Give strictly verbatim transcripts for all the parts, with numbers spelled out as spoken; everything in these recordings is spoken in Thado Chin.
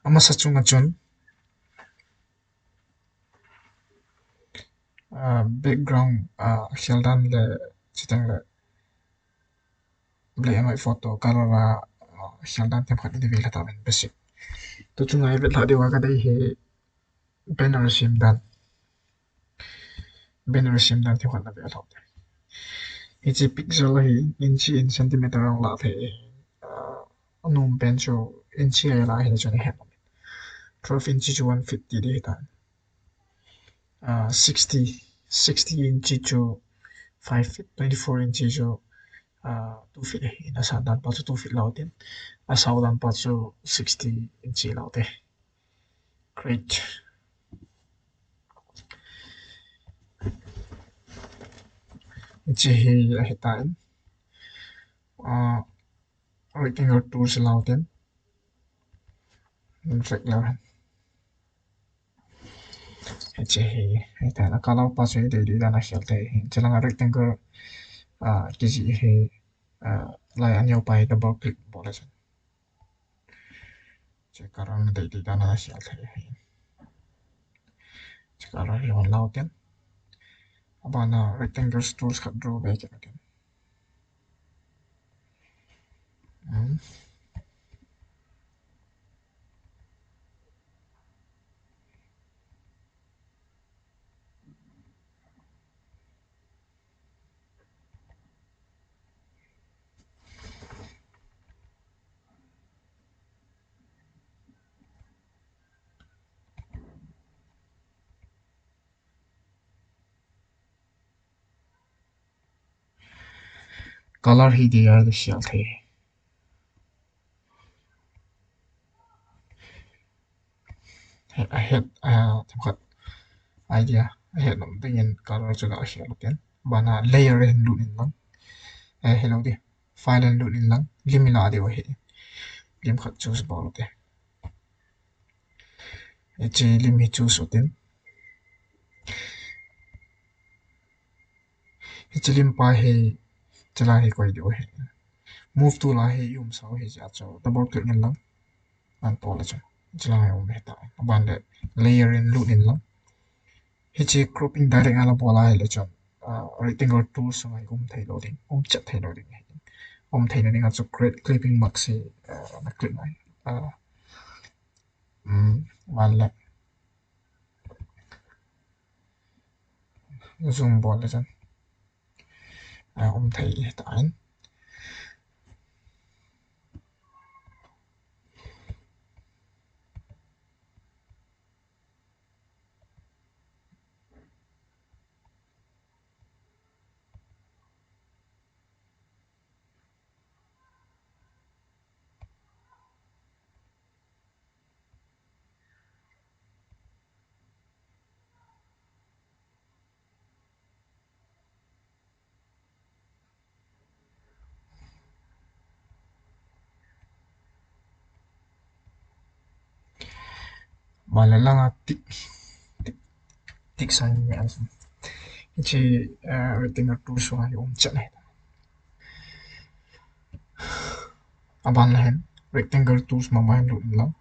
amasa chunga chun, ah, background, ah, khel dan le, chuteng le black and white photo color a, ah, khel dan themkhat i ve lha tauvin basic. Tu chunga i vet lha diu a ka dei hi banner sem dan. Banner sem dan themkhat na ve lha u te. Hiche pixel hi inch in centimeter a la thei. Ah, anom pen chu inch a la hi chu na he. Twelve inch chu one fifty di ta. Ah, sixty, sixty inch chu five feet, twenty-four inch chu, ah, two feet. Ina sa dan pa chu two feet lau tin. Asao dan pa chu sixty inch lau te. Great. Hiche hi ahi tan. Ah, rectangle tool se lau tin. Drag lau hen. Hiche hi, hitan a color pa chu hi dei dei dan a khel thei. Hiche langa rectangle, ah, kijih hi, ah, lai a neo pa hi double click bol le chun. Hiche color na dei dei dan a khel thei hi. Hiche color hi hon lau tin. Abana rectangle tools khat draw ve kit u tin. Hmm. Color hi dei a dei sial thei. He, a het, a, themkhat idea, a het nom dingin color chu ga khel u tin. Bana layer hin lut in lang. Eh, hello di. File hin lut in lang. Lim ila diu ahi. Lim khat choose bol u te. Hiche lim hi choose u tin. Hiche lim pa hi, hiche la hi koi diu ahi. Move tool a hi i um sao hi jeh a chu double click in lang. An to le chu. Hiche la hi um hi ta. Aban le layer in lut in lang. Hiche cropping direct a la bol a hi le chun, ah, rectangle tool sunga hi um thei lou ding, um chet thei lou ding. Um theina dinga chu create clipping mask hi, ah, na click ngai. Ah, um, aban le zoom bol le chun, ah, um thei hi ta in. Aban le langa tick, tick, tick sign me asan. Hiche, eh, rectangle tool sunga hi um chet ahi. Aban le hin rectangle tools mama hin lut in lang.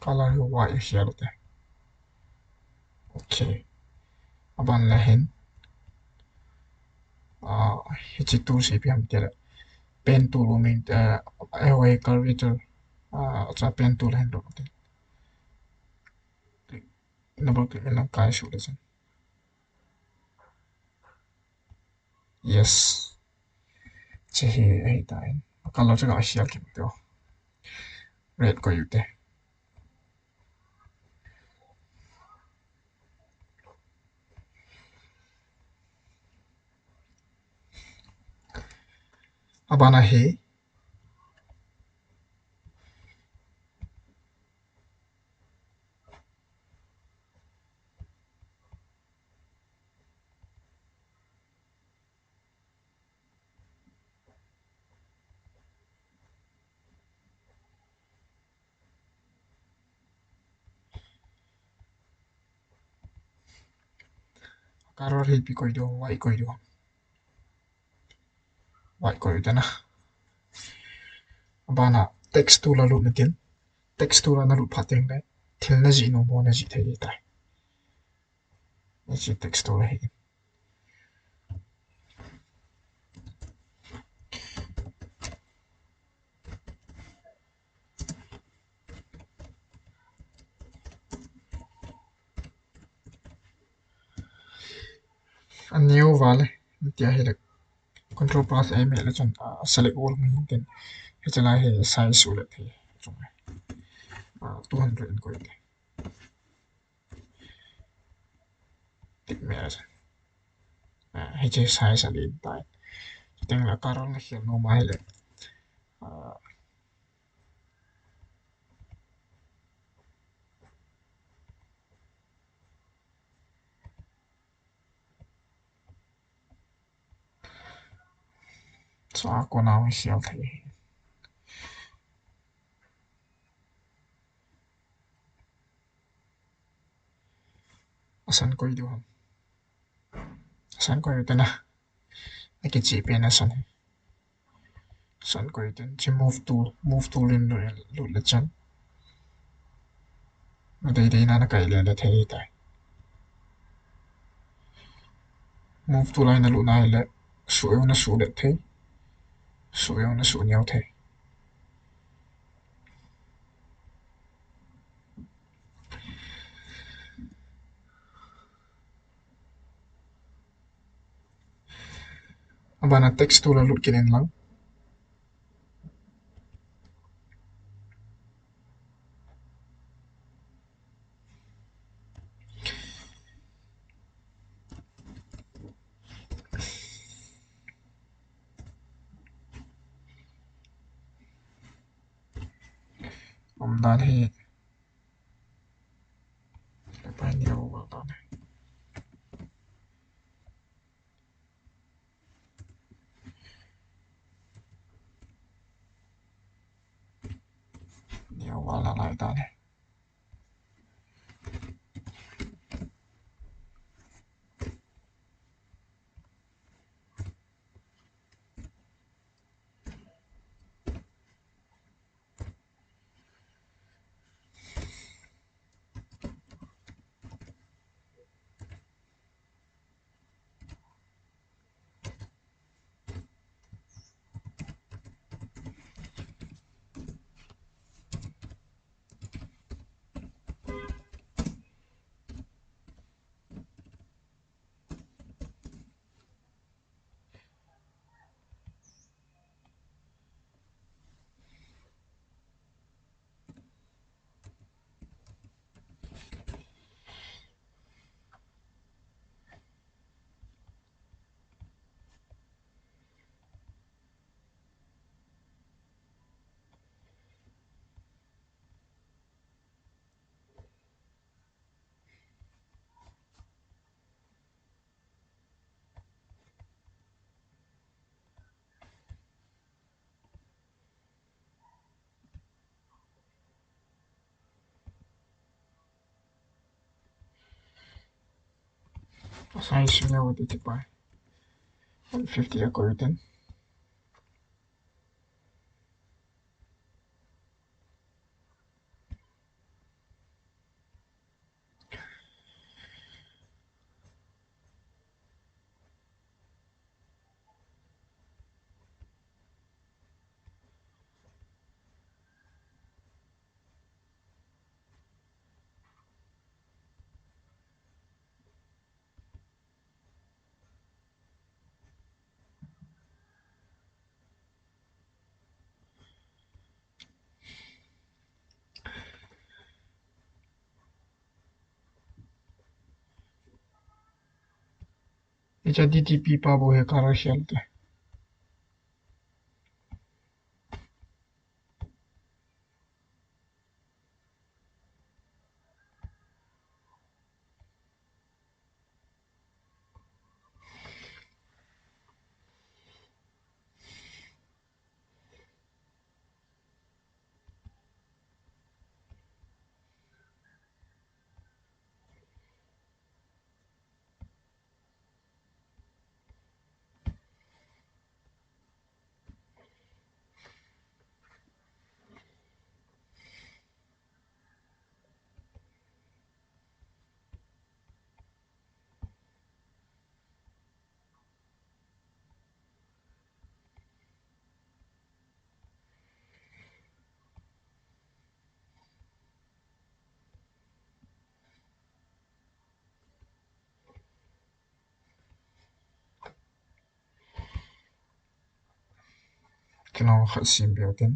Color hi white a khel u te. Okay. Aban le hin, ah, hiche tool se ipi ham ti le. Pen tool um in, ah, highway curvature, ah, cha pen tool hin lut u te. Double click in lang kai su le chun. Yes. Hiche hi ahi tan. Color chu ga khel kit u te. Red koi u te. Abana hi. Color hi ipi koi diu ham, white koi diu ham. White koi u te na. Abana text tool a lut na tin. Text tool a na lut phat teng le thil na jih nom ho na jih thei tai. Hiche text tool ahi. A neo vale, tia hi le control plus A me le chun, ah, select all me tin. Hiche lai hi size u le thei chung. Ah, two hundred in koi te. Tik me le chun. Ah, hiche size a len tai. Chuteng le color na khel nom a hi le. Ah, Sa ko nau sial thei. Asan koi diu ham. Asan koi diu te na. Akichih pen asan hi. San koi ten, hiche move tool, move tool in lut, lut le chun. Adei dei na na kai le le thei tai. Move tool a na lut na le, suh jong na suh le thei. Suh jong na suh neo thei. Abana text tool a lut kit in lang. Umdan hi. Pai neo val tan. Neo val nalai tan. Size neo ti ti pai. One fifty a koi ten. Hiche D T P pa bou hi color khel te. Kei lang khat sem beh tin.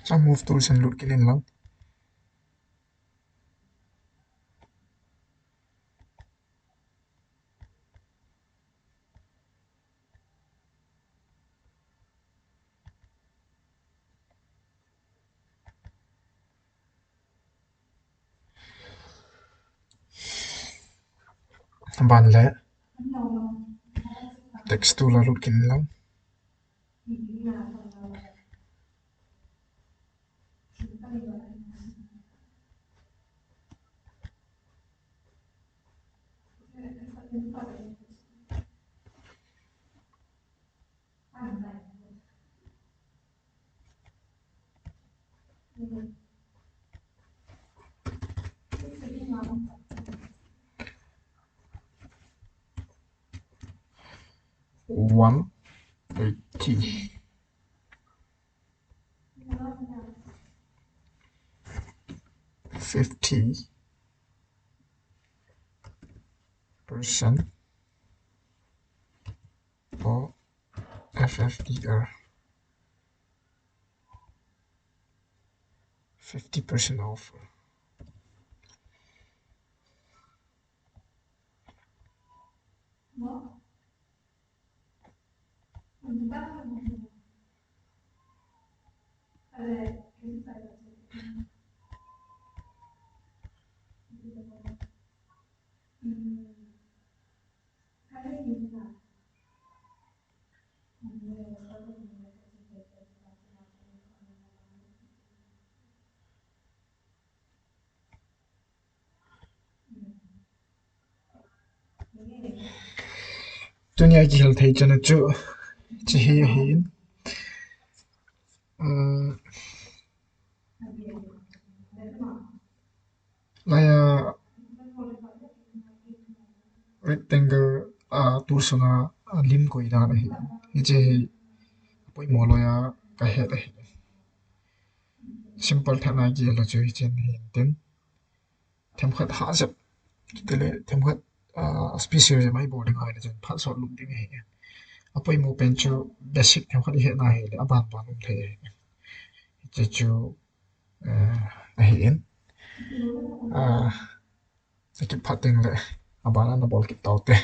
Chang move tool sen lut kit in lang. Ban le text tool a lut kit in lang. One eighty. Fifty percent or F F D R. Fifty percent off. Tunia kihil thei chana chu, hiche hi ahin. Um, laia rectangle, uh, tool sunga, uh, lim koi dan ahi. Hiche hi apoimo loi a kahet ahi. Simple tah a kihil chu hichen ahin tin. Themkhat hahsat, chutile themkhat, ah, special jep a ibol ding ahile chun phat sot lum ding ahi. Apoimo pen chu basic themkhat ihet na ahile aban ban um thei ahi. Hiche chu, eh, ahin. Ah, nakit phat tengle aban a nabol kit taute.